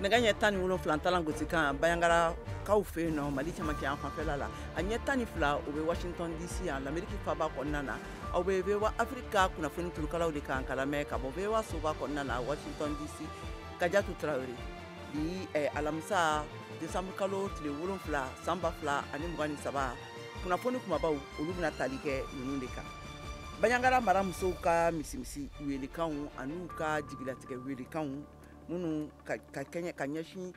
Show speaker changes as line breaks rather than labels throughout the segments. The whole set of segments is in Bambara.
Nɛgɛ ɲɛ 17 talan gosikan Bandiagarakaw fɛ yen nɔ, Mali cɛmancɛ yan fanfɛla la, a ɲɛ 12 o bɛ Washington DC yan, l'Amérique faaba kɔnɔna na. Aw bɛ VOA Afrique ka kunnafoni turukalaw de kan ka lamɛn ka bɔ VOA soba kɔnɔna na, Washington DC. Kajatu Tarawele bi alamisa décembre kalo tile 7 san 2023, kunnafoni kumabaw olu bɛna tali kɛ ninnu de kan. Bandiagara mara musow ka misimisi welekanw an'u ka jigilatigɛ welekanw minnu ka kɛɲɛ ka ɲɛsin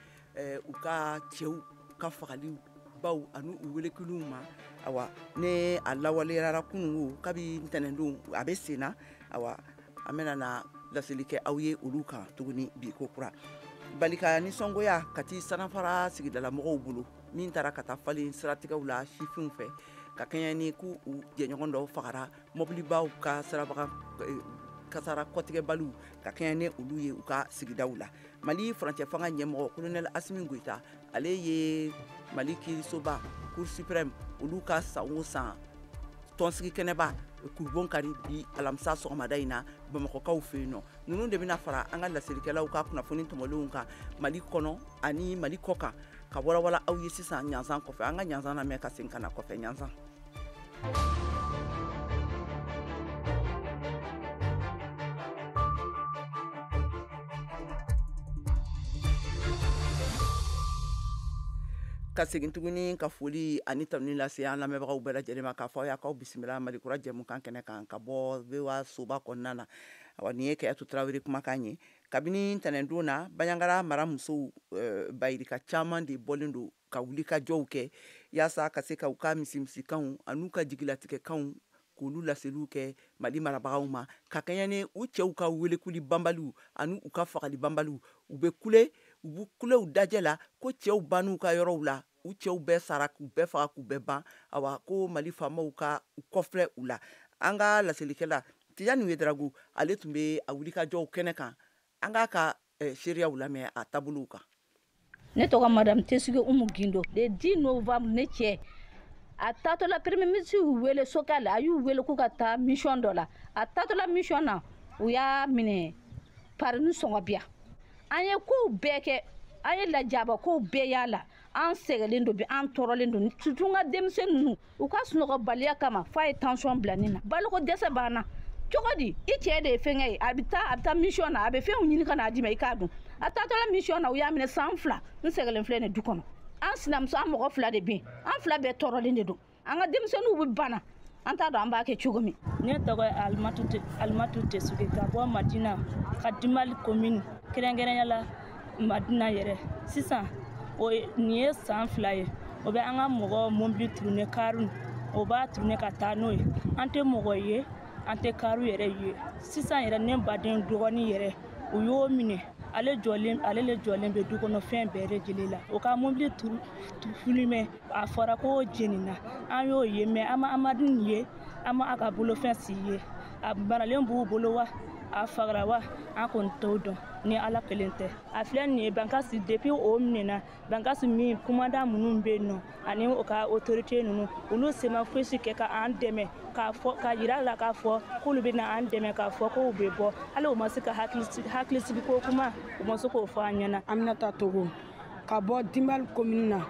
u ka cɛw ka fagaliw baw ani u welekuliw ma. Awa ne a lawaleyara kunungo kabi ntɛnɛndon a bɛ sen na. Awa an bɛna na laseli kɛ aw ye olu kan tuguni bi ko kura. Balika nisɔngoya Kati Sanafara sigidalamɔgɔw bolo min taara ka taa falen siratigɛw la sifinw fɛ ka kɛɲɛ ni k'u u jɛɲɔgɔn dɔw fagara mɔbilibaw ka sirabaga kasara kɔtigɛbaliw ka kɛɲɛ ni olu ye u ka sigidaw la. Mali furancɛ fanga ɲɛmɔgɔ colonel Assimi Goïta, ale ye Mali kiirisoba Cour suprême olu ka san o san tɔnsigi kɛnɛba kurubon kari bi alamisa sɔgɔmada in na Bamakɔkaw fɛ yen nɔ. Ninnu de bɛna fara an ka laselikɛlaw ka kunnafoni tɔmɔlenw kan Mali kɔnɔ ani Mali kɔ kan ka walawala aw ye sisan ɲanzan kɔfɛ. An ka ɲanzan lamɛn ka segin ka na kɔfɛ ɲanzan. Ka segin tuguni ka foli ani tanuni lase an lamɛnbagaw bɛɛ lajɛlen ma k'a fɔ aw y'aw bisimila Mali kura jɛmukan kɛnɛ kan ka bɔ VOA soba kɔnɔna na. Awa nin ye Kajatu Tarawele kumakan ye. Kabini ntɛnɛndon na Bandiagara mara musow bayirika caman de bɔlen don ka wuli ka jɔw kɛ yaasa ka se ka u ka misimisikanw an'u ka jigilatigɛkanw k'olu laseliw kɛ Mali marabagaw ma ka kɛɲɛ ni u cɛw ka welekuli banbaliw ani u ka fagali banbaliw. U bɛ kule, u b'u kule u dajɛ la ko cɛw bann'u ka yɔrɔw la, u cɛw bɛɛ sara k'u bɛɛ faga k'u bɛɛ ban. Awa ko Mali faamaw ka u kɔfilɛ u la. An ka laselikɛla Tijani Ouedraogo, ale tun bɛ a wulikajɔw kɛnɛ kan. An k'a ka seereyaw lamɛn a taabolow kan.
Ne tɔgɔ Madame Tesige Umu Gindo. Le 10 novembre ne cɛ a taatɔla premier ministre y'u wele Sokal, a y'u wele k'u ka taa mission dɔ la. A taatɔla mission na, u y'a minɛ Paris sɔngɔ biya. An ye kow bɛɛ kɛ, an ye lajaba kow bɛɛ y'a la. An sɛgɛnlen don bi, an tɔɔrɔlen don. Surtout n ka denmisɛnnin ninnu, u ka sunɔgɔbaliya kama f'a ye tension bila ne na. Baloko dɛsɛ b'an na. Cogo di i cɛ de ye fɛnkɛ ye, a bɛ taa mission na, a bɛ fɛnw ɲini ka n'a d'i ma i k'a dun. A taatɔla mission na, u y'a minɛ san 2. N sɛgɛnlen filɛ nin du kɔnɔ. An sinamuso, an mɔgɔ 2 de bɛ yen, an 2 bɛɛ tɔɔrɔlen de don. An ka denmisɛnninw bɛ bana, an t'a dɔn an b'a kɛ cogo min.
Ne tɔgɔ ye Alimatu Tesuge ka bɔ Madina, ka Dimali commune, kɛrɛnkɛrɛnya la Madina yɛrɛ. Sisan o nin ye san 2 ye, o bɛ an ka mɔgɔ mobili tourner, kariw o b'a tourner ka taa n'o ye. An tɛ mɔgɔ ye, an tɛ kariw yɛrɛ ye. Sisan yɛrɛ ne baden dɔgɔnin yɛrɛ, u y'o minɛ, ale le jɔlen bɛ du kɔnɔ fɛn bɛɛ lajɛlen la. O ka mobili filmé, a fɔra ko jenina, an y'o ye, mais an ma Amadu ye, an ma a ka bolofɛn si ye. A maralen b'u bolo wa, a fagara wa, an kɔni t'o dɔn ni Ala kelen tɛ. A filɛ nin ye Bankasi, depuis o minɛna Bankasi min commandant minnu bɛ yen nɔ ani o ka autorité ninnu, olu se ma fosi kɛ ka an dɛmɛ k'a fɔ, ka yira la k'a fɔ k'olu bɛ na an dɛmɛ, k'a fɔ k'u bɛ bɔ. Hali u ma se ka hakili sigi ko kuma, u ma se k'o fɔ an ɲɛna.
Aminata Togo ka bɔ Dimbali commune na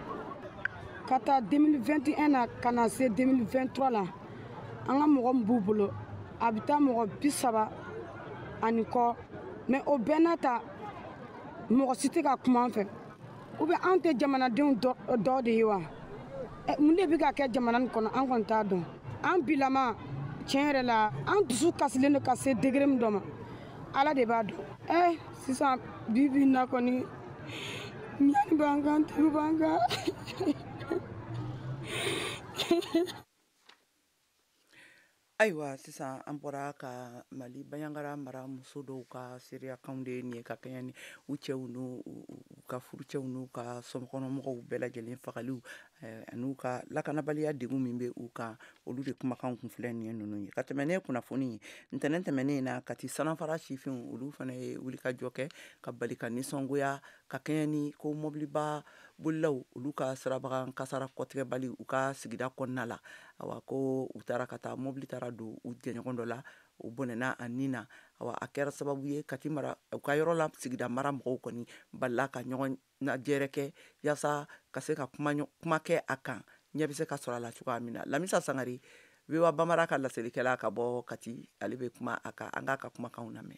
ka taa 2021 na ka na se 2023 la, an ka mɔgɔ min b'u bolo a bɛ taa mɔgɔ 30 ani kɔ, mais o bɛɛ n'a ta mɔgɔ si tɛ ka kuma an fɛ. Ou bien anw tɛ jamanadenw dɔ de ye wa? Mun de bɛ ka kɛ jamana nin kɔnɔ, an kɔni t'a dɔn. An bilama tiɲɛ yɛrɛ la, an dusu kasilen don ka se degré min dɔ ma, Ala de b'a dɔn. Sisan bi bi in na kɔni, ɲani b'an kan, tulu b'an kan.
Ayiwa sisan an bɔra ka Mali Bandiagara mara muso dɔw ka seereyakanw de ye nin ye ka kɛɲɛ ni u cɛw n'u u ka furucɛw n'u ka sokɔnɔmɔgɔw bɛɛ lajɛlen fagaliw, an'u ka lakanabaliya degun min bɛ u kan, olu de kumakan kun filɛ nin ye ninnu ye. Ka tɛmɛ ne kunnafoni ye ntɛnɛn tɛmɛnen na, Kati Sanafara sifinw olu fana ye wulikajɔ kɛ ka bali ka nisɔngoya ka kɛɲɛ ni ko mɔbiliba bolilaw olu ka sirabaga kasara kɔtigɛbali u ka sigida kɔnɔna la. Awa ko u taara ka taa mɔbili taara don u jɛɲɔgɔn dɔ la, u bɔnɛna a nin na. Awa, a kɛra sababu ye Kati mara u ka yɔrɔ la sigida mara mɔgɔw kɔni balila ka ɲɔgɔn najɛrɛ kɛ yaasa ka se ka kuma kuma kɛ a kan, ɲɛ bɛ se ka sɔrɔ a la cogoya min na. Lamisa Sangare, VOA Bambara ka laselikɛla ka bɔ Kati, ale bɛ kuma a kan. An k'a ka kumakanw lamɛn.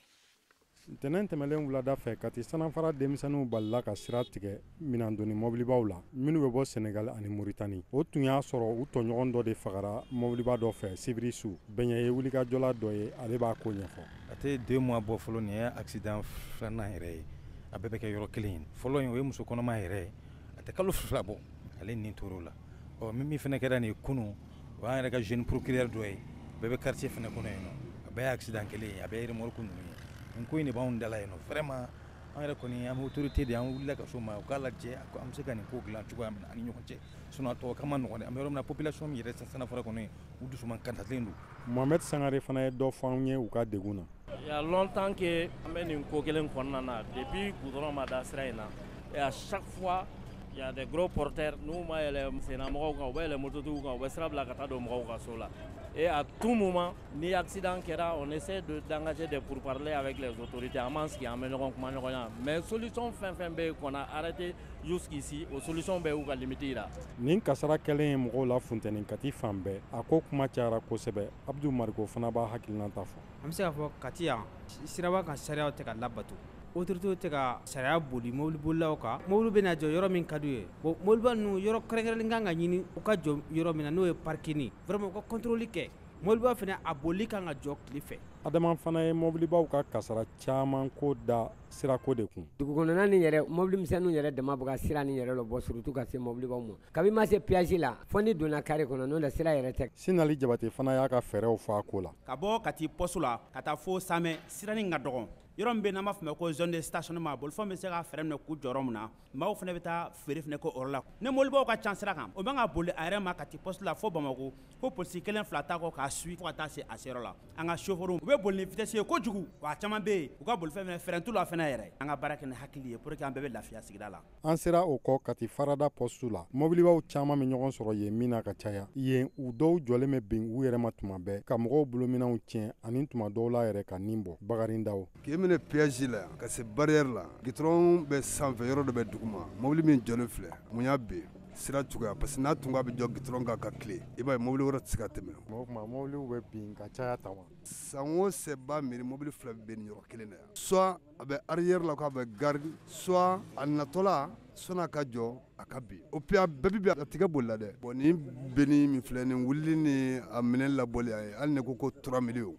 Ntɛnɛn tɛmɛlen wulada fɛ, Kati Sanafara denmisɛnninw balila ka sira tigɛ minɛndoni mɔbilibaw la minnu bɛ bɔ Senegal ani Muritani. O tun y'a sɔrɔ u tɔɲɔgɔn dɔ de fagara mɔbiliba dɔ fɛ sibiri su. Bɛɲɛ ye wulikajɔla dɔ ye, ale b'a ko ɲɛfɔ.
A tɛ 2 mois bɔ fɔlɔ, nin ye accident filanan yɛrɛ ye. A bɛɛ bɛ kɛ yɔrɔ kelen ye. Fɔlɔ in, o ye muso kɔnɔma yɛrɛ ye, a tɛ kalo 2 bɔ, ale nin tor'o la. Ɔ min fana kɛra nin ye kunun, o y'an yɛrɛ ka jeune procureur dɔ ye, bɛɛ bɛ quartier fana kɔnɔ yen nɔ. A bɛɛ ye accident kelen ye, a bɛɛ ye remorque ninnu ye. Nin ko in de b'anw da la yen nɔ. Vraiment, an yɛrɛ kɔni, an bɛ autorité de, an wulila ka s'o ma, u k'a lajɛ an bɛ se ka nin ko dilan cogoya min na ani ɲɔgɔn cɛ. Sinon a tɔ ka ma nɔgɔn dɛ. An bɛ yɔrɔ min na, population min yɛrɛ Sanafara kɔnɔ yen, u dusu man kantalen don.
Mohamed Sangare fana ye dɔ fɔ anw ye u ka degun na.
Il y a longtemps que an bɛ nin ko kelen kɔnɔna na depuis goudron ma da sira in na. Et à chaque fois, il y a des gros porteurs, n'u ma yɛlɛ sennamɔgɔw kan, u bɛ yɛlɛ mototigiw kan, u bɛ sira bila ka taa don mɔgɔw ka so la. Et à tout moment, ni accident kɛra, on essaie de d'engager des pourparlers avec les autorités. An b'an sigi, an bɛ ɲɔgɔn kuma ɲɔgɔnya, mais solution fɛn fɛn bɛ yen qu'on a arrêté jusqu'ici, o solution bɛɛ y'u ka limite yira.
Nin kasara kɛlen ye mɔgɔw la funteni Kati fan bɛɛ. A ko kuma cayara kosɛbɛ. Abdu Mariko fana b'a hakilinata fɔ.
An bɛ se k'a fɔ Kati yan, siraba kan sariyaw tɛ ka labato, autorité tɛ ka sariya boli mobilibolilaw kan. Mobili bɛna jɔ yɔrɔ min ka d'u ye. Bon, mobiliba ninnu, yɔrɔ kɛrɛnkɛrɛnlen kan ka ɲini u ka jɔ yɔrɔ min na, n'o ye parking. Vraiment, u ka contrôle kɛ. Mobiliba fana, a boli kan ka jɔ tile fɛ.
Adama fana ye mobilibaw ka kasara caman ko da sirako de kun.
Dugu kɔnɔna ni yɛrɛ, mobili misɛnninw yɛrɛ dama bɛ ka sira ni yɛrɛ lɔ bɔ, surtout ka se mobilibaw ma. Kabi ma se péage la, fo ni donna carré kɔnɔ, n'o tɛ sira yɛrɛ tɛ.
Sinali Jabate fana y'a ka fɛɛrɛw fɔ a ko la.
Ka bɔ Kati poste la ka taa fo Samɛ, siranin ka dɔgɔn. Yɔrɔ min bɛ n'an b'a fɔ ma ko zone de stationnement, bolifɛnw bɛ se ka fɛɛrɛ minɛ k'u jɔ yɔrɔ min na, maaw fana bɛ taa feere fana kɛ o yɔrɔ la. Ni mobilibaw ka ca sira kan, o man ka boli a yɛrɛ ma Kati poste la fo Bamako, ko polisi kelen fila t'a kɔ k'a suit fo ka taa se a seyɔrɔ la. An ka chauffeurs, u bɛ boli ni vitesse ye kojugu, wa a caman bɛ yen, u ka bolifɛn fana, frein t'u la fana yɛrɛ. An ka baara kɛ ni hakili ye pour que an bɛɛ bɛ lafiya sigida la.
An sera o kɔ Kati farada poste la, mobilibaw caman bɛ ɲɔgɔn sɔrɔ yen min na ka caya. Yen, u dɔw jɔlen bɛ bin u yɛrɛ ma tuma bɛɛ, ka mɔgɔw bolominɛnw tiɲɛ ani tuma dɔw la yɛrɛ ka nin bɔ. Bakarin Daw.
K'i minɛ péage la yan ka se barrière la, goudron bɛ sanfɛ, yɔrɔ dɔ bɛ duguma. Mobili min jɔlen filɛ, mun y'a bin? Sira cogoya, parce que n'a tun k'a bɛ jɔ goudron kan ka tile, i b'a ye mobili wɛrɛ tɛ se ka tɛmɛ.
O tuma mobiliw bɛ bin ka caya tan wa?
San o san b'a miiri, mobili fila bɛ bin nin yɔrɔ kelen na yan. Soit a bɛ arrière la k'a bɛ garde, soit a natɔla sɔn'a ka jɔ a ka bin. O puis a bɛɛ bɛ bin, a tigɛ boli la dɛ. Bon, nin binni min filɛ nin wulili ni a minɛn labɔli, a ye hali ne ko ko 3 millions,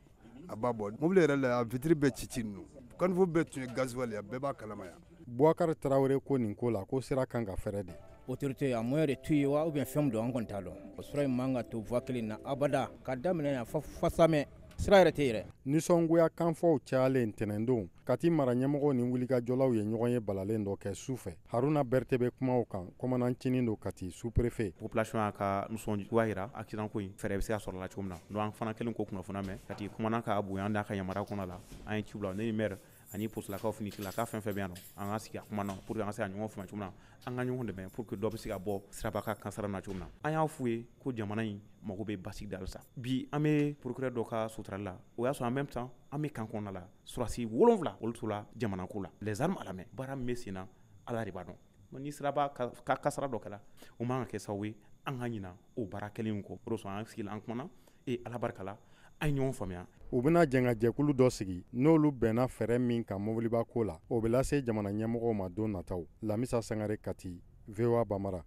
a b'a bɔ. Mobili yɛrɛ la, a vitre bɛɛ ci ci ninnu, caniveau bɛɛ tun ye gasoil ye, a bɛɛ b'a kalama yan.
Boubacar Tarawele ko nin ko la, ko sira kan ka fɛrɛ de.
Autorité a moyen de tu ye wa, ou bien fɛn min don, an kɔni t'a dɔn. O sira in man ka to voie kelen na abada, ka daminɛ yan fo Samɛ, sira yɛrɛ tɛ yɛrɛ.
Nisɔngoya kanfɔw cayalen ntɛnɛndon, Kati mara ɲɛmɔgɔw ni wulikajɔlaw ye ɲɔgɔn ye balalen dɔ kɛ su fɛ. Haruna Bɛrite bɛ kumaw kan, commandant don Kati sous-préfet.
Population y'a ka nisɔngoya yira accident ko in, fɛɛrɛ bɛ se ka sɔrɔ a la cogo min na. Donc an fana kɛlen ko kunnafoniya mɛn, Kati commandant ka bonya n'a ka yamaruya kɔnɔ la, an ye ci bila ne ni maire ani posilakaw, finitigilaka fɛn fɛn bɛ yan nɔ, an ka sigi a kuma na pour que an ka se ka ɲɔgɔn faamuya cogo min na, an ka ɲɔgɔn dɛmɛ pour que dɔ bɛ se ka bɔ siraba kan kasara na cogo min na. An y'a f'u ye ko jamana in mago bɛ basigi da halisa. Bi an bɛ procureur dɔ ka suturali la, o y'a sɔrɔ en même temps an bɛ camp kɔnɔna la, sɔrɔdasi 7 olu tora jamana ko la, les armes à la main. Baara min bɛ sen na, Ala de b'a dɔn. Ni siraba ka kasara dɔ kɛra, o man ka kɛ sababu ye an ka ɲina o baara kɛlen in kɔ. O de kosɔn an sigila, an kumana e Ala barika la, an ye ɲɔgɔn faamuya.
U bɛna jɛn ka jɛkulu dɔ sigi, n'olu bɛnna fɛɛrɛ min kan mobiliba ko la, o bɛ lase jamana ɲɛmɔgɔw ma don nataw. Lamisa Sangare, Kati, VOA Bambara.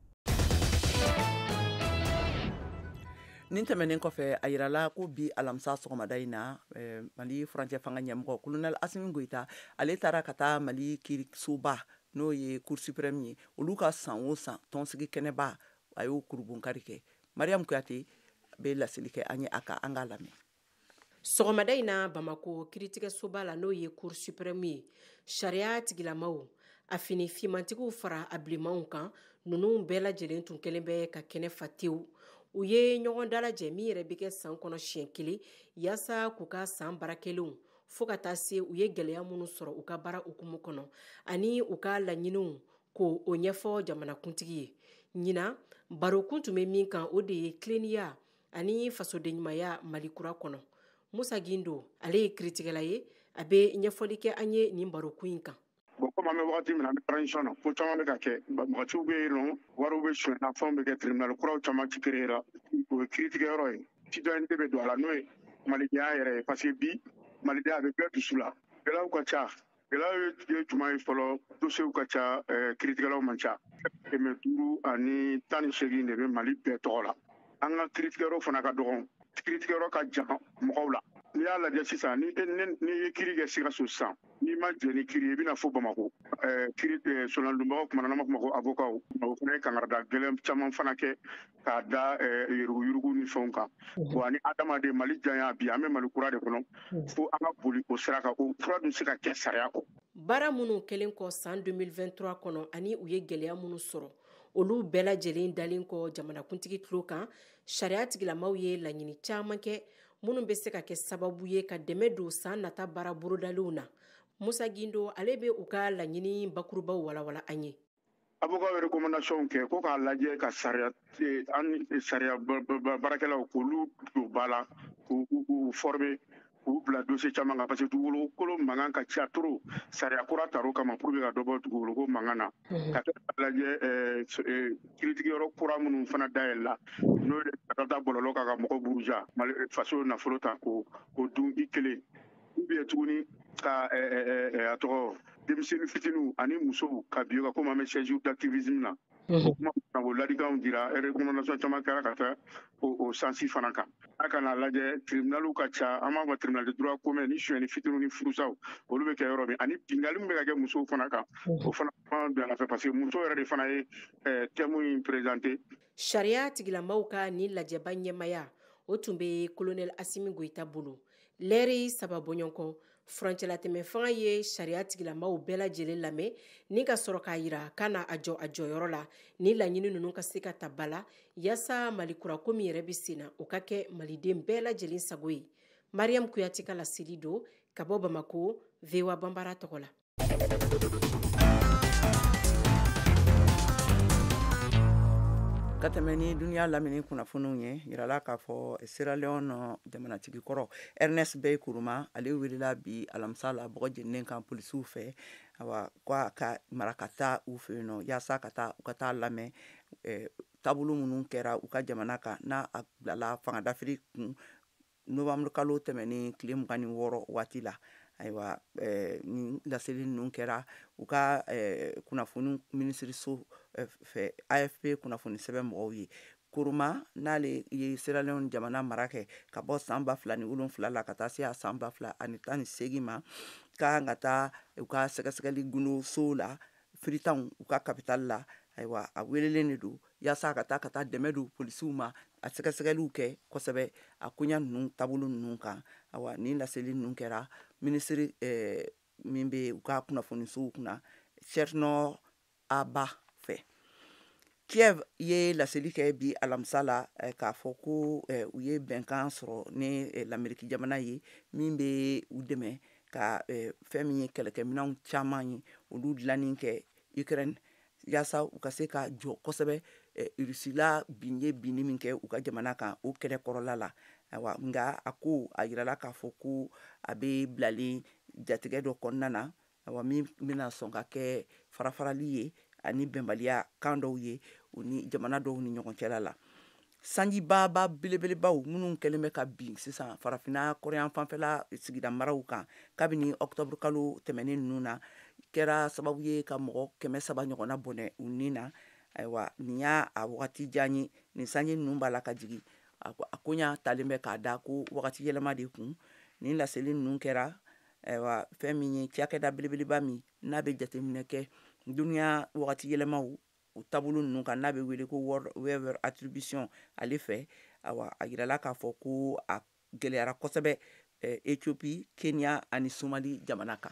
Nin tɛmɛnen kɔfɛ, a yirala ko bi alamisa sɔgɔmada in na, Mali furancɛ fanga ɲɛmɔgɔ colonel Asimi Goyita, ale taara ka taa Mali kiirisoba, n'o ye Cour suprême ye, olu ka san o san tɔnsigi kɛnɛba, a y'o kurubunkari kɛ. Mariam Kuyate bɛ laseli kɛ an ye a kan, an k'a lamɛn.
Sɔgɔmada in na, Bamako kiiritigɛsoba la, n'o ye Cour suprême ye, sariya tigilamaw, a fini fimantigiw fara a bilenmanw kan, ninnu bɛɛ lajɛlen tun kɛlen bɛ ka kɛnɛ fa tewu. U ye ɲɔgɔn dalajɛ min yɛrɛ bɛ kɛ san kɔnɔ siɲɛ kelen, yaasa k'u ka san baara kɛlenw, fo ka taa se u ye gɛlɛya minnu sɔrɔ u ka baara hukumu kɔnɔ, ani u ka laɲiniw, ko o ɲɛfɔ jamanakuntigi ye. Ɲinan barokun tun bɛ min kan, o de ye tilennenya ani fasodenɲumanya Mali kura kɔnɔ. Musa Gindo, ale ye kiiritigɛla ye. A bɛ ɲɛfɔli kɛ an ye nin barokun in kan.
Bon, comme an bɛ wagati min na, an bɛ transition na, ko caman bɛ ka kɛ, banbagaciw bɛ yen nɔ, wariw bɛ sonyɛna, fɛnw bɛ kɛ, tribunal kuraw caman ci créer la, o ye kiiritigɛyɔrɔ ye. Citoyenneté bɛ don a la, n'o ye malidenya yɛrɛ ye, parce que bi malidenya a bɛ bɛɛ dusu la. Gɛlɛyaw ka ca. Gɛlɛya ye jumɛn ye fɔlɔ? Dossiers ka ca, kiiritigɛlaw man ca. 518 de bɛ Mali bɛɛ tɔgɔ la. An ka kiiritigɛyɔrɔ fana ka dɔgɔn. Kiiritigɛyɔrɔ ka jan mɔgɔw la. N'i y'a lajɛ sisan, ni ye kiiri kɛ Sikaso sisan, n'i ma jɛn ni kiiri ye, i bɛna fo Bamakɔ. Kiiri solandonbagaw kumana, n'an b'a fɔ ma ko avocat, o fana ye kangarida gɛlɛn caman fana kɛ k'a da yuruguyurugu ni fɛnw kan. Bon, ani adamaden Mali janya bi, an bɛ Mali kura de kɔnɔ, fo an ka boli o sira kan. O fura dun se ka kɛ sariya kɔ.
Baara minnu kɛlen kɔ san 2023 kɔnɔ ani u ye gɛlɛya minnu sɔrɔ, olu bɛɛ lajɛlen dalen kɔ jamanakuntigi tulo kan, sariya tigilamaw ye laɲini caman kɛ minnu bɛ se ka kɛ sababu ye ka dɛmɛ don san nata baara bolodalenw na. Musa Gindo, ale bɛ u ka laɲini bakurubaw walawala an ye.
Avocat ye recommandation kɛ ko k'a lajɛ ka sariya an sariya baarakɛlaw k'olu don ba la, k'u former, k'u bila dossier caman kan, parce que dugukolo kolo mankan ka ca trop. Sariya kura tar'o kama pour que ka dɔ bɔ dugukolo ko mankan na. Ka tila k'a lajɛ kiiritigɛyɔrɔ kura minnu fana dayɛlɛla, n'o ye ka taa bɔlɔlɔ kan ka mɔgɔ buruja, Mali faso nafolo ta k'o dun i kelen, ou bien tuguni ka a tɔgɔ denmisɛnnin fitininw ani musow ka bi ka komi an bɛ siège d'activisme na. O kuma o ladikanw dira, recommandation caman kɛra ka taa o sansi fana kan. A kana lajɛ tribunaliw ka ca, an b'a fɔ tribunal de droit commun ni sonyɛni fitininw ni furusaw, olu bɛ kɛ yɔrɔ min, ani binkanni min bɛ ka kɛ musow fana kan, o fana don a fɛ, parce que muso yɛrɛ de fana ye thème in présenté.
Sariya tigilamaw ka nin lajɛba ɲɛmaya, o tun bɛ colonel Asimi Goyita bolo. Lɛri 3 bɔɲɔgɔnkɔ, furancɛlatɛmɛ fanga ye sariya tigilamaw bɛɛ lajɛlen lamɛn ni ka sɔrɔ k'a yira k'a na a jɔ a jɔyɔrɔ la ni laɲini ninnu ka se ka ta ba la yaasa Mali kura ko min yɛrɛ bɛ sen na, o ka kɛ maliden bɛɛ lajɛlen sago ye. Mariam Kuyate ka laseli don ka bɔ Bamako, VOA Banbara tɔgɔ la.
Ka tɛmɛ ni duniya lamini kunnafoniw ye, yirala k'a fɔ Sierra Leone jamanatigi kɔrɔ Ernest Bai Koroma, ale welela bi alamisa la bɔgɔ jeninen kan polisiw fɛ, awa ko a ka mara ka taa u fɛ yen nɔ yaasa ka taa u ka taa lamɛn taabolo minnu kɛra u ka jamana kan n'a a bilala fangadafiri kun novembre kalo tɛmɛnen tile 26 waati la. Ayiwa, ni laseli ninnu kɛra u ka kunnafoni minisiriso fɛ, AFP kunnafoni sɛbɛn mɔgɔw ye. Koroma n'ale ye Sierra Leone jamana mara kɛ ka bɔ san 2007 la ka taa se a san 2018 ma, ka kan ka taa u ka sɛgɛsɛgɛli gundoso la Freetown, u ka capitale la. Ayiwa, a welelen de don yaasa ka taa dɛmɛ don polisiw ma a sɛgɛsɛgɛliw kɛ kosɛbɛ a koɲa ninnu taabolo ninnu kan. Ayiwa, nin laseli ninnu kɛra minisiri min bɛ u ka kunnafonisow kunna, Chernor Aba fɛ. Kiev ye laseli kɛ bi alamisa la k'a fɔ ko u ye bɛnkan sɔrɔ ni Lameriki jamana ye min bɛ u dɛmɛ ka fɛn min ye kɛlɛkɛminɛnw caman ye, olu dilanni kɛ Ukraine yaasa u ka se ka jɔ kosɛbɛ Rusila bin ye binni min kɛ u ka jamana kan o kɛlɛ kɔrɔla la. Ayiwa, nka a ko a yirala k'a fɔ ko a bɛ bilalen jatigɛ dɔ kɔnɔna na, ayiwa min bɛna sɔn ka kɛ farafarali ye ani bɛnbaliya kan dɔw ye u ni jamana dɔw ni ɲɔgɔn cɛla la. Sanjibaba belebelebaw minnu kɛlen bɛ ka bin sisan farafinna kɔrɔyan fanfɛla sigida maraw kan kabini octobre kalo tɛmɛnen ninnu na, kɛra sababu ye ka mɔgɔ 300 ɲɔgɔnna bɔnɛ u ni na. Ayiwa, nin y'a a wagati jan ye, nin sanji ninnu b'a la ka jigin, a koɲa talen bɛ k'a da ko wagati yɛlɛma de kun. Nin laseli ninnu kɛra ayiwa fɛn min ye cakɛda belebeleba min n'a bɛ jateminɛ kɛ duniya wagati yɛlɛmaw o taabolo ninnu kan, n'a bɛ wele ko World Weather Attribution ale fɛ. Ayiwa, a yirala k'a fɔ ko a gɛlɛyara kosɛbɛ Ethiopie, Kenya ani Somali jamana kan.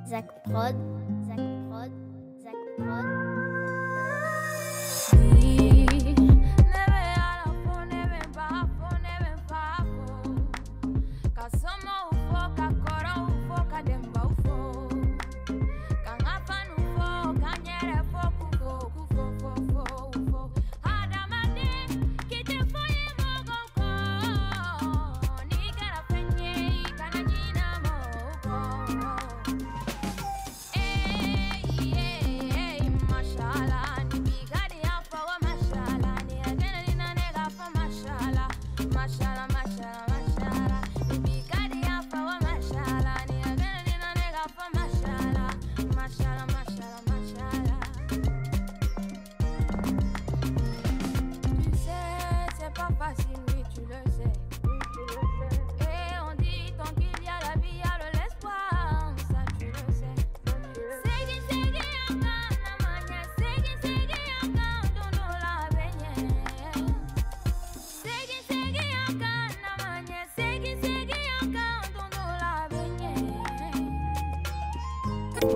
Zach Prod, Zach Prod, Zach Prod. VOA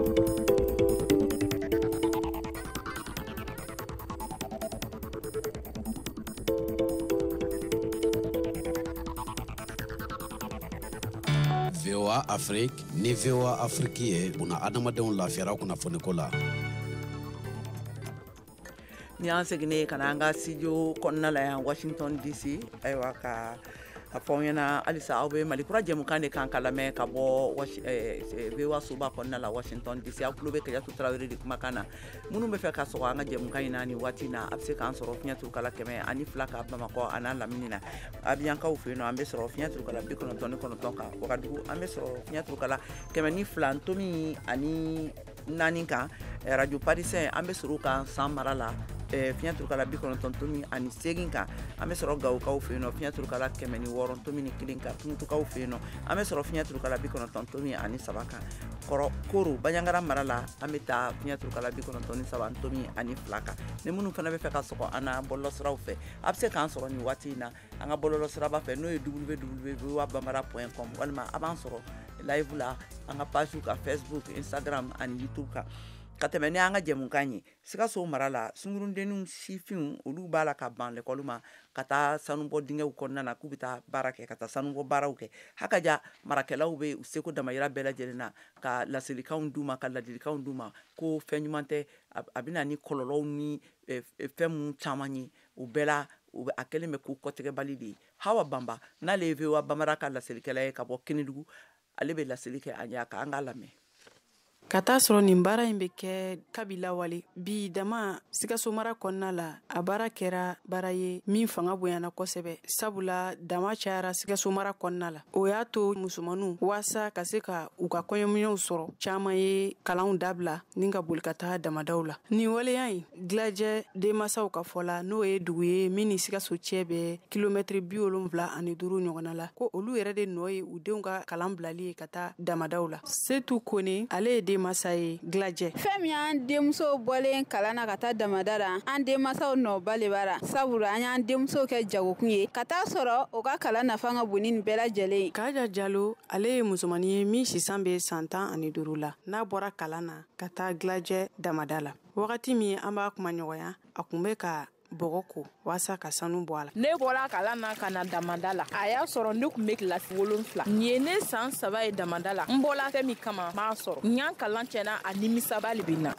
Afrique ni VOA Afrique ye buna adamadenw lafiyara kunnafoniko la.
Ni an seginnen ka na an ka studio kɔnɔna la yan Washington DC, ayiwa, ka a fɔ aw ɲɛna halisa aw bɛ Mali kura jɛmukan de kan ka lamɛn ka bɔ VOA soba kɔnɔna la Washington DC. Aw tulo bɛ Kajatu Tarawele de kumakan na. Minnu bɛ fɛ ka sɔgɔ an ka jɛmukan in na nin waati in na, a bɛ se k'an sɔrɔ fiɲɛ turukala 102 kan Bamakɔ a n'a lamini na. Abijankaw fɛ yen nɔ, an bɛ sɔrɔ fiɲɛ turukala 99 kan. Wagadugu, an bɛ sɔrɔ fiɲɛ turukala 102.4 kan. Radio Parisien, an bɛ sɔrɔ kan San mara la, fiɲɛ turukala 90.8 kan. An bɛ sɔrɔ Gawokaw fɛ yen nɔ, fiɲɛ turukala 106.1 kan. Tumutukaw fɛ yen nɔ, an bɛ sɔrɔ fiɲɛ turukala 93 kan. Kɔrɔ Koro Banjagara mara la, an bɛ taa fiɲɛ turukala 93.2 kan. Ni minnu fana bɛ fɛ ka sɔgɔ an na bɔlɔlɔsiraw fɛ, a bɛ se k'an sɔrɔ nin waati in na an ka bɔlɔlɔsiraba fɛ, n'o ye www.voabambara.com, walima a b'an sɔrɔ live la an ka page kan Facebook, Instagram ani YouTube kan. Ka tɛmɛ ni an ka jɛmukan ye, Sikaso mara la, sungurudenninw sifinw olu b'a la ka ban lɛkɔli ma ka taa sanubɔ dingɛw kɔnɔna na k'u bɛ taa baara kɛ, ka taa sanubɔ baaraw kɛ. Hakaja marakɛlaw bɛ u seko damayira bɛɛ lajɛlen na ka laselikanw d'u ma, ka ladilikanw d'u ma ko fɛn ɲuman tɛ, a bɛ na ni kɔlɔlɔw ni fɛn minnu caman ye. O bɛɛ la, a kɛlen bɛ k'u kɔtigɛbali de ye. Hawa Banba, n'ale ye VOA Bambara ka laselikɛla ye ka bɔ Kenedugu, ale bɛ laseli kɛ an ye, a ka an k'a lamɛn.
Ka taa sɔrɔ nin baara in bɛ kɛ kabi lawale bi dama Sikaso mara kɔnɔna la, a baara kɛra baara ye min fanga bonyana kosɛbɛ, sabula dama cayara Sikaso mara kɔnɔna la. O y'a to musomaninw waasa ka se ka u ka kɔɲɔminɛw sɔrɔ, caman ye kalanw dabila ni ka boli ka taa damadaw la. Nin waleya in Gilajɛ denmasaw ka fɔ la, n'o ye dugu ye min ni Sikaso cɛ bɛ kilomɛtiri 75 ɲɔgɔnna la, ko olu yɛrɛ de nɔ ye u denw ka kalan bilali ye ka taa damadaw la. Setu Kone, ale ye den masa ye Gilajɛ.
Fɛn min y'an denmuso bɔlen kalan na ka taa damada la, an denmasaw nɔba le b'a la, sabula an y'an denmuso kɛ jagokun ye ka taa sɔrɔ o ka kalan nafa ka bon ni nin bɛɛ lajɛlen ye.
Kaja Jalo, ale ye musomannin ye min sisan bɛ san 15 la, n'a bɔra kalan na ka taa Gilajɛ damada la. Wagati min an b'a kuma ɲɔgɔnya, a kun bɛ ka bɔgɔ ko waasa ka sanu bɔ a la.
Ne bɔra kalan na ka na damada la, a y'a sɔrɔ ne tun bɛ kilasi 7. Nin ye ne san 3 ye damada la. N bɔla fɛn min kama, n m'a sɔrɔ. N y'an kalan tiɲɛna, a nimisaba le bɛ n na.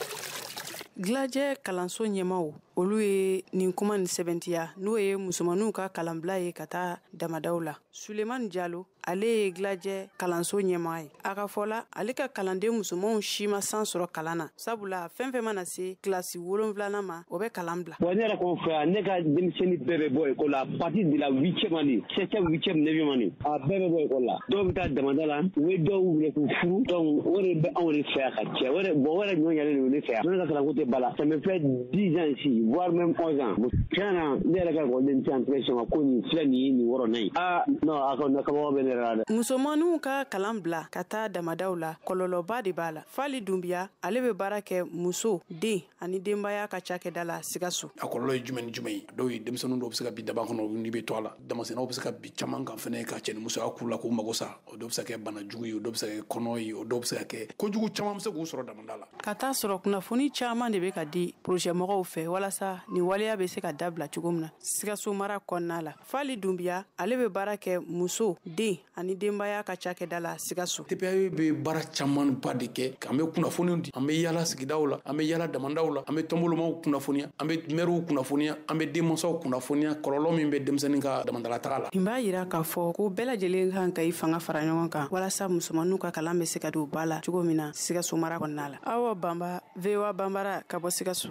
Gilajɛ kalanso ɲɛmaw olu ye nin kuma nin sɛbɛntiya, n'o ye musomaninw ka kalanbila ye ka taa damadaw la. Sulemani Jalo, ale ye Gilajɛ kalanso ɲɛmaa ye. A ka fɔ la, ale ka kalanden musomanw si ma san sɔrɔ kalan na, sabula fɛn fɛn mana se kilasi 7nan ma, o bɛ kalan bila.
Bon, ne yɛrɛ kɔni fɛ yan, ne ka denmisɛnnin bɛɛ bɛ bɔ ekɔli la à partir de la 8e année, 7e, 8e, 9e année, a bɛɛ bɛ bɔ ekɔli la. Dɔw bɛ taa damada la, u bɛ dɔw minɛ k'u furu. Donc o de bɛ anw de fɛ yan ka caya. O de bon, o yɛrɛ ɲɔ ɲalen don ne fɛ yan. Ne ka kalanko tɛ ba la. Ça me fait 10 ans ici, voire même 11 ans. Tiɲɛ na, ne yɛrɛ ka ekɔliden tɛ yan tigɛ sɔn ka ko nin filɛ nin ye nin wɔɔrɔ nan ye. Ah non, a kɔni kabako bɛ ne yɛrɛ la dɛ.
Musomaninw ka kalan bila ka taa damadaw la, kɔlɔlɔba de b'a la. Fali Dunbiya, ale bɛ baara kɛ muso, den ani denbaya ka cakɛda la Sikaso.
A kɔlɔlɔ ye jumɛn ni jumɛn ye? Dɔw ye denmisɛnnin dɔw bɛ se ka bin daba kɔnɔ n'i bɛ to a la. Damasennaw bɛ se ka bin caman kan fɛnɛ ka cɛnimusoya k'u la k'u mago sa. O dɔw bɛ se ka kɛ bana jugu ye, o dɔw bɛ se ka kɛ kɔnɔ ye, o dɔw bɛ se ka kɛ kojugu caman bɛ se k'u sɔrɔ damada la.
Ka taa sɔrɔ kunnafoni caman de bɛ ka di projet mɔgɔw fɛ walasa nin waleya bɛ se ka dabila cogo min na Sikaso mara kɔnɔna la. Fali Dunbiya, ale bɛ baara kɛ muso, den ani denbaya ka cakɛda la Sikaso.
TPAE bɛ baara camanba de kɛ. An bɛ kunnafoniw di, an bɛ yaala sigidaw la, an bɛ yaala damandaw la, an bɛ tɔnbolomaw kunnafoniya, an bɛ mɛriw kunnafoniya, an bɛ denmansaw kunnafoniya kɔlɔlɔ min bɛ denmisɛnnin ka damandala taga la.
Nin b'a yira k'a fɔ ko bɛɛ lajɛlen kan ka i fanga fara ɲɔgɔn kan walasa musomaninw ka kalan bɛ se ka don ba la cogo min na Sikaso mara kɔnɔna la. Awa Banba, VOA Banbara ka bɔ Sikaso.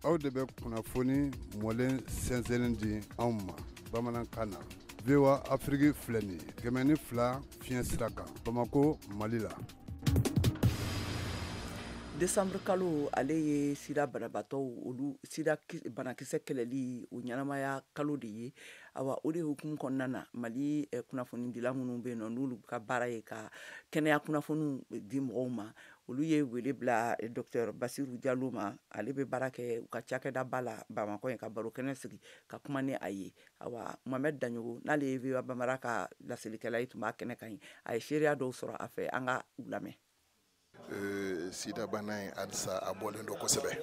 Aw de bɛ kunnafoni mɔlen sɛnsɛnnen di anw ma bamanankan na. VOA Afrique filɛ nin ye 102 fiɲɛ sira kan, Bamako, Mali la.
Décembre kalo, ale ye sida banabaatɔw, olu sida banakisɛ kɛlɛli o ɲɛnamaya kalo de ye. Awa, o de hukumu kɔnɔna na, Mali kunnafonidila minnu bɛ yen nɔ, n'olu ka baara ye ka kɛnɛya kunnafoniw di mɔgɔw ma, olu ye wele bila docteur Basiru Jalo ma. Ale bɛ baara kɛ u ka cakɛdaba la Bamakɔ yen, ka baro kɛnɛ sigi ka kuma ni a ye. Awa, Mohamed Daɲogo, n'ale ye VOA Bambara ka laselikɛla ye, tun b'a kɛnɛ kan yen. A ye seereya dɔw sɔrɔ a fɛ, an ka u lamɛn.
Sida bana in, halisa a bɔlen don kosɛbɛ.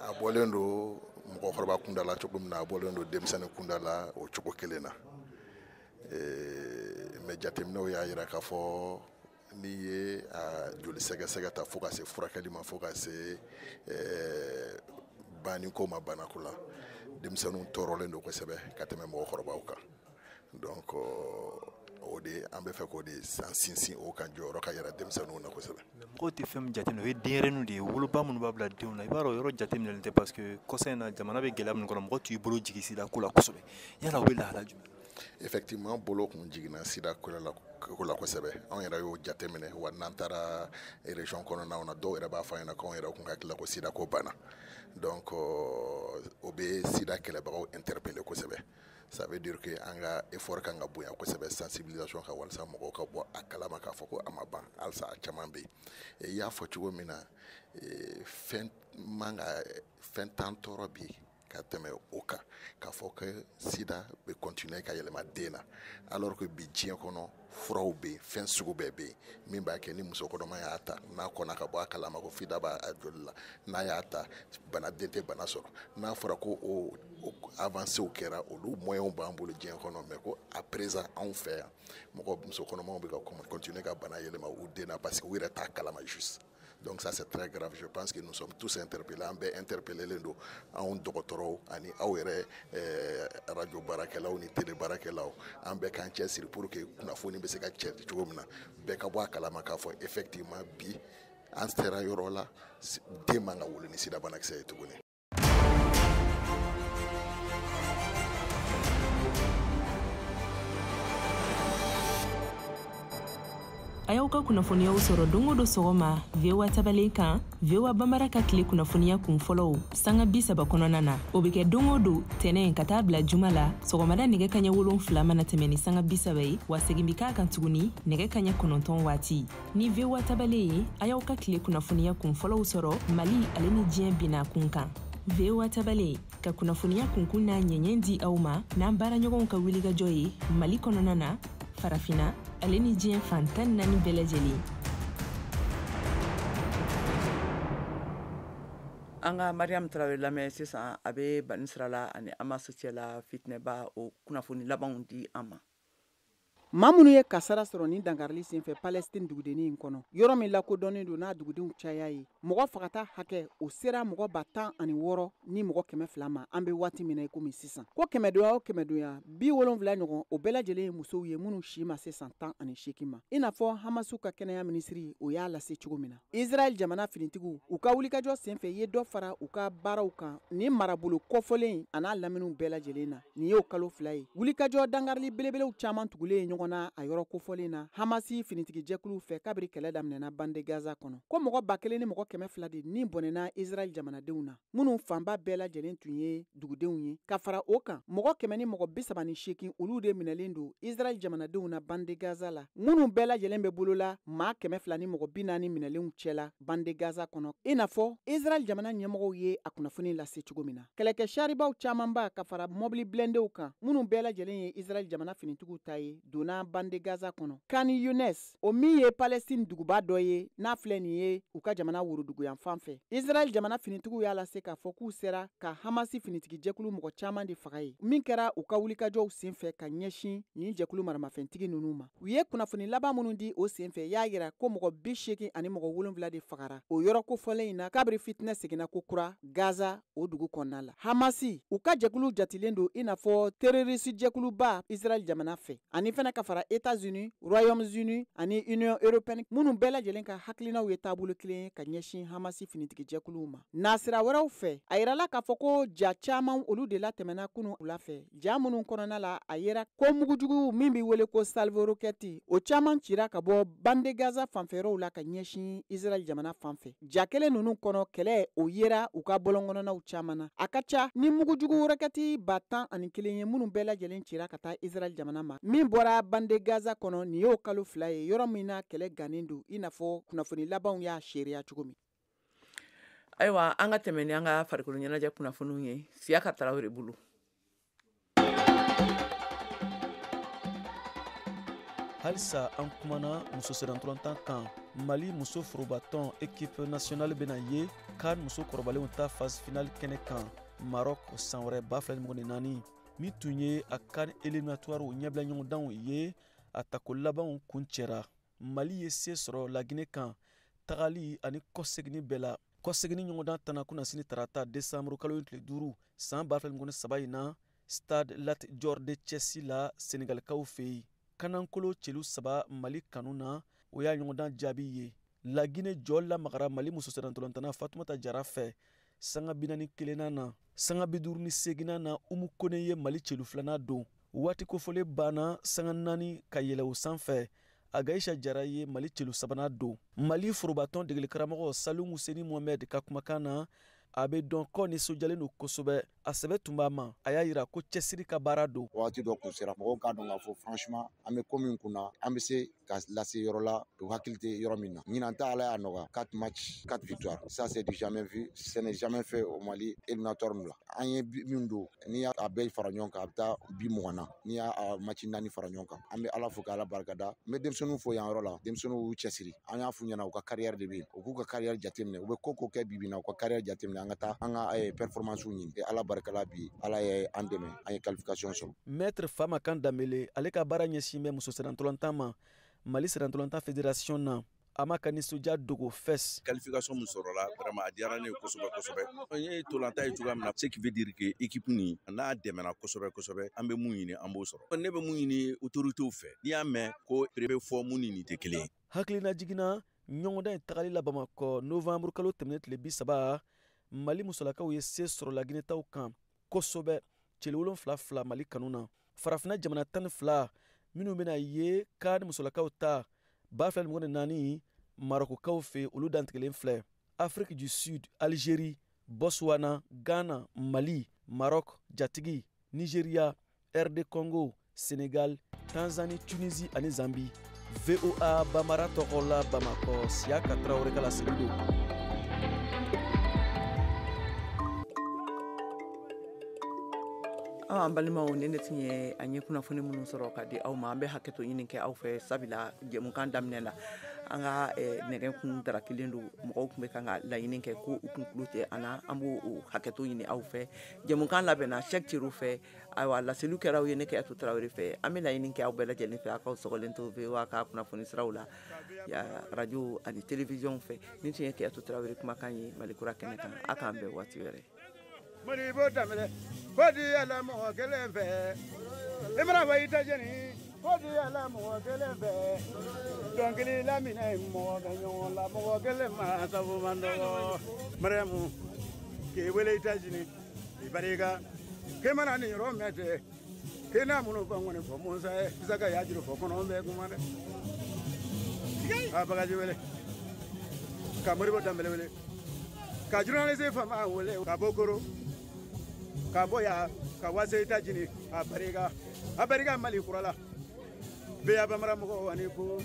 A bɔlen don mɔgɔkɔrɔba kunda la cogo min na, a bɔlen don denmisɛnnin kunda la o cogo kelen na. Mais jateminɛw y'a yira k'a fɔ n'i ye a joli sɛgɛsɛgɛ ta, fo ka se furakɛli ma, fo ka se banniko ma banako la, denmisɛnninw tɔɔrɔlen don kosɛbɛ ka tɛmɛ mɔgɔkɔrɔbaw kan. Donc o de an bɛ fɛ k'o de an sinsin o kan, jɔyɔrɔ ka yɛrɛ denmisɛnninw na kosɛbɛ.
Mɔgɔw tɛ fɛn min jateminɛ, o ye denyɛrɛninw de ye, woloba minnu b'a bila denw na. I b'a dɔn, o yɔrɔ jateminɛlen tɛ, parce que kɔsa in na, jamana bɛ gɛlɛya min kɔnɔ, mɔgɔ tun y'i bolo jigin sida ko la kosɛbɛ. Yala o bɛ lahala jumɛn?
Effectivement, bolo kun jiginna sida ko la kosɛbɛ. Anw yɛrɛ y'o jateminɛ wa. N'an taara région kɔnɔnaw na, dɔw yɛrɛ b'a fɔ an ɲɛna k'anw yɛrɛ kun hakili la ko sida ko banna. Donc o bɛ sida kɛlɛbagaw interpeller kosɛbɛ. Ça veut dire que an ka effort kan ka bonya kosɛbɛ sensibilisation kan, walasa mɔgɔw ka bɔ a kalama k'a fɔ ko a ma ban, halisa a caman bɛ yen. I y'a fɔ cogo min na, fɛn man ka fɛn t'an tɔɔrɔ bi ka tɛmɛ o kan, k'a fɔ que sida bɛ continuer ka yɛlɛma den na, alors que bi diɲɛ kɔnɔ furaw bɛ yen, fɛn sugu bɛɛ bɛ yen min b'a kɛ ni muso kɔnɔma y'a ta, n'a kɔnna ka bɔ a kalama ko sida b'a joli la, n'a y'a ta, bana den tɛ bana sɔrɔ. N'a fɔra ko o avancées kɛra, olu moyens b'an bolo diɲɛ kɔnɔ, mais ko à présent anw fɛ yan, mɔgɔ muso kɔnɔmaw bɛ ka continuer ka bana yɛlɛma u den na parce que u yɛrɛ t'a kalama juste. Donc ça, c'est très grave. Je pense que nous sommes tous interpellés. An bɛɛ interpellé don, anw dɔgɔtɔrɔw ani aw yɛrɛ radio baarakɛlaw ni télé baarakɛlaw. An bɛɛ k'an cɛsiri pour que kunnafoni bɛ se ka cɛ cogo min na, bɛɛ ka bɔ a kalama k'a fɔ effectivement bi an sera yɔrɔ la, den man ka wolo ni sida banakisɛ ye tuguni.
A y'aw ka kunnafoniyaw sɔrɔ don o don sɔgɔma VOA tabalen kan, VOA Bambara ka tile kunnafoniya kun fɔlɔw sanga 30 kɔnɔna na. O bɛ kɛ don o don, tɛnɛ ka taa bila juma la, sɔgɔmada nɛgɛ kaɲɛ 7 mana tɛmɛ ni sanga 30 ye, wa segin bɛ k'a kan tuguni nɛgɛ kaɲɛ 9 waati. Ni VOA tabalen ye, a y'aw ka tile kunnafoniya kun fɔlɔw sɔrɔ Mali ale ni diɲɛ binna kun kan. VOA tabalen ka kunnafoniya kunkun n'a ɲɛɲɛ di aw ma n'an baaraɲɔgɔnw ka wulikajɔ ye Mali kɔnɔna na, Farafina ale ni diɲɛ fan 14 bɛɛ lajɛlen.
An ka Mariam Tarawele lamɛn sisan. A bɛ Banisirala ani Hamas cɛla fitinɛba, o kunnafoni labanw di an ma.
Maa minnu ye kasara sɔrɔ ni dankarili senfɛ Palestine dugudennin in kɔnɔ, yɔrɔ min lakodɔnnen don n'a dugudenw caya ye, mɔgɔ fagata hakɛ o sera mɔgɔ 16 ni mɔgɔ 200 ma an bɛ waati min na i komi sisan. Ko kɛmɛdonya o kɛmɛdonya, 70 ɲɔgɔn, o bɛɛ lajɛlen ye musow ye minnu si ma se san 18 ma, i n'a fɔ Hamasu ka kɛnɛya minisiri o y'a lase cogo min na. Israɛl jamana finitigiw, u ka wulikajɔ senfɛ, ye dɔ fara u ka baaraw kan ni marabolo kɔfɔlen a n'a laminiw bɛɛ lajɛlen na. Nin y'o kalo 2 ye, wulikajɔ dankarili belebelew caman tugulen ɲɔgɔn na a yɔrɔ kofɔlen na Hamasi finitigijɛkuluw fɛ kabiri kɛlɛ daminɛna bande Gaza kɔnɔ. Ko mɔgɔ 1200 de ni bɔnɛna Israɛl jamanadenw na, minnu fanba bɛɛ lajɛlen tun ye dugudenw ye. Ka fara o kan, mɔgɔ 138, olu de minɛlen don Israɛl jamanadenw na bande Gaza la, minnu bɛɛ lajɛlen bɛ bolola maa 240 minɛlenw cɛla bande Gaza kɔnɔ, i n'a fɔ Israɛl jamana ɲɛmɔgɔw ye a kunnafoni lase cogo min na. Kɛlɛkɛ saribaw camanba ka fara mɔbili blindéw kan, minnu bɛɛ lajɛlen ye Israɛl jamana finitigiw ta ye, donna bande Gaza kɔnɔ. Khan Younes, o min ye Palestine duguba dɔ ye n'a filɛ nin ye u ka jamana woroduguyanfan fɛ, Israɛl jamana finitigiw y'a lase k'a fɔ k'u sera ka Hamasi finitigijɛkulu mɔgɔ caman de faga ye, min kɛra u ka wulikajɔw senfɛ ka ɲɛsin nin jɛkulu maramafɛntigi ninnu ma. U ye kunnafoni laban minnu di o senfɛ y'a yira ko mɔgɔ 87 de fagara o yɔrɔ kofɔlen in na kabiri fitinɛ seginna ko kura Gaza o dugu kɔnɔna la. Hamasi, u ka jɛkulu jatilen don i n'a fɔ terroriste jɛkuluba Israɛl jamana fɛ, ani fana ka fara États-Unis, Royaume-Uni ani Union européenne, minnu bɛɛ lajɛlen ka hakilinaw ye taabolo kelen ye ka ɲɛsin ɲɛsin Hamasi finitigijɛkuluw ma. Nasira wɛrɛw fɛ, a yirala k'a fɔ ko ja caman olu de latɛmɛna kunun wula fɛ, ja minnu kɔnɔna la a yera ko mugujugu min bɛ wele ko salvo roquette, o caman cira ka bɔ bande Gaza fanfɛyɔrɔw la ka ɲɛsin Israël jamana fanfɛ. Ja kelen ninnu kɔnɔ, kɛlɛ o yera u ka bɔlɔnkɔnɔnaw caman na. A ka ca ni mugujugu roquette 11,000 ye minnu bɛɛ lajɛlen cira ka taa Israël jamana ma. Min bɔra bande Gaza kɔnɔ, nin y'o kalo 2 ye, yɔrɔ min na kɛlɛ gannen don, i n'a fɔ kunnafoni labanw y'a seereya cogo min.
Ayiwa, an ka tɛmɛ ni an ka farikolo ɲɛnajɛ kunnafoniw ye Siyaka Tarawele bolo.
Halisa an kumana muso sennantolatan kan. Mali muso forobatɔn équipe nationale bɛna ye CAN muso kɔrɔbalenw ta phase finale kɛnɛ kan Maroc san wɛrɛ 2024, min tun ye a CAN éliminatoire ɲɛbila ɲɔgɔndanw ye. A tako labanw kuncɛra, Mali ye se sɔrɔ Laginɛ kan tagali ani kɔseginni bɛɛ la. Kɔseginni ɲɔgɔndan tana kunnasini tarata desanburu kalo tile 5 san 2023 in na, Stade Lat Dior de Thiès la, Senegalikaw fɛ yen. Kanankolo celu 3 Mali kanu na, o y'a ɲɔgɔndan jaabi ye. Laginɛ jɔ lamagara Mali muso sennantolatan Fatumata Jara fɛ sanga 41nan na. Sanga 58nan na, Umu Kone ye Mali celu filanan don. Waati kofɔlen banna sanga 4 ka yɛlɛ o sanfɛ, Agaisha Jara ye Mali celu sabanan don. Mali forobatɔn degelikaramɔgɔ Salu Museni Mohamed ka kumakan na, a bɛ dɔn kɔ nisɔndiyalen don kosɛbɛ, a sɛbɛ tun b'a ma. A y'a yira ko cɛsiri ka baara don.
Waati dɔ kun sera, mɔgɔw k'a dɔn k'a fɔ franchement an bɛ ko min kunna, an bɛ se ka lase yɔrɔ la u hakili tɛ yɔrɔ min na. Ɲinan ta, Ala y'a nɔgɔya, 4 matchs, 4 victoires, ça c'est du jamais vu, ce n'est jamais fait au Mali éliminatoire la. An ye min don, n'i y'a bɛɛ fara ɲɔgɔn kan, a bɛ taa bi 20 na. N'i y'a match 4 fara ɲɔgɔn kan, an bɛ Ala fo k'Ala barikada. N bɛ denmisɛnninw fo yan yɔrɔ la, denmisɛnninw y'u cɛsiri. An y'a f'u ɲɛna, u ka carrière de bɛ yen, u k'u ka carrière jateminɛ, u bɛ ko ko kɛ bi bi in na, u ka carrière jateminɛ, an ka taa an ka performance ɲini. Ala barikala, bi Ala ye an dɛmɛ, an ye qualification sɔrɔ.
Maître Fama Kan Danbele, ale ka baara ɲɛsin bɛ muso sennantolatan ma Mali sennantolatan fédération na. A ma ka nisɔndiya dogo fɛs.
Qualification min sɔrɔla, vraiment a diyara ne ye kosɛbɛ kosɛbɛ. N ye tolantan ye cogoya min na, ce qui veut dire que équipe nin n'a dɛmɛna kosɛbɛ kosɛbɛ, an bɛ mun ɲini, an b'o sɔrɔ. Ne bɛ mun ɲini autorités fɛ, n'i y'a mɛn ko bɛ fɔ mun ni nin tɛ kelen ye.
Hakilina jiginna ɲɔgɔndan in tagali la Bamakɔ novembre kalo tɛmɛnen tile 30, Mali musolakaw ye se sɔrɔ Laginɛtaw kan kosɛbɛ, celu 7-2 Mali kanu na. Farafinna jamana 12 minnu bɛna ye CAN musolakaw ta 2024 Marokokaw fɛ, olu dantigɛlen filɛ: Afrique du Sud, Algérie, Botswana, Ghana, Mali, Maroc, jatigi Nigeria, RD Congo, Sénégal, Tanzanie, Tunisie ani Zambie. VOA Bambara tɔgɔ la Bamakɔ, Siyaka Tarawele ka laseli don.
An balimaw, ni ne tun ye an ye kunnafoni minnu sɔrɔ ka di aw ma, an bɛ hakɛto ɲini kɛ aw fɛ, sabula jɛmukan daminɛ la, an ka nɛgɛ kun darakilen don, mɔgɔw tun bɛ kan ka laɲini kɛ ko u kun tulo tɛ an na. An b'o hakɛto ɲini aw fɛ. Jɛmukan labɛnna Cheick Cero fɛ, ayiwa laseliw kɛra aw ye ne Kɛyatu Tarawele fɛ. An bɛ laɲini kɛ aw bɛɛ lajɛlen fɛ, aw k'aw sɔgɔlen to VOA ka kunnafoni siraw la, radio ani télévision fɛ. Nin tun ye Kɛyatu Tarawele kumakan ye Mali kura kɛnɛ kan. A k'an bɛn waati wɛrɛ.
Modibo Danbele, ko di Ala mɔgɔ kelen fɛ, i mana fɔ i ta jɛni, ko di Ala mɔgɔ kelen fɛ, dɔnkili laminɛ mɔgɔ bɛ ɲɔgɔn la, mɔgɔ kelen ma sabu man dɔgɔ. Mariyamu, k'e wele i ta jɛni, i barika, k'e mana nin yɔrɔ mɛn ten, k'e n'a minnu fɔ ŋɔni fɔ Musa ye, Isaka y'a juru fɔ kɔnɔ bɛɛ kuma dɛ. Ka bagaji wele, ka Modibo Danbele wele, ka journaliste fama wele, ka bɔ Koro, ka bɔ yan ka wase États-Unis, a barika, a barika Mali kura la. Bɛɛ bamara mɔgɔw ani ko.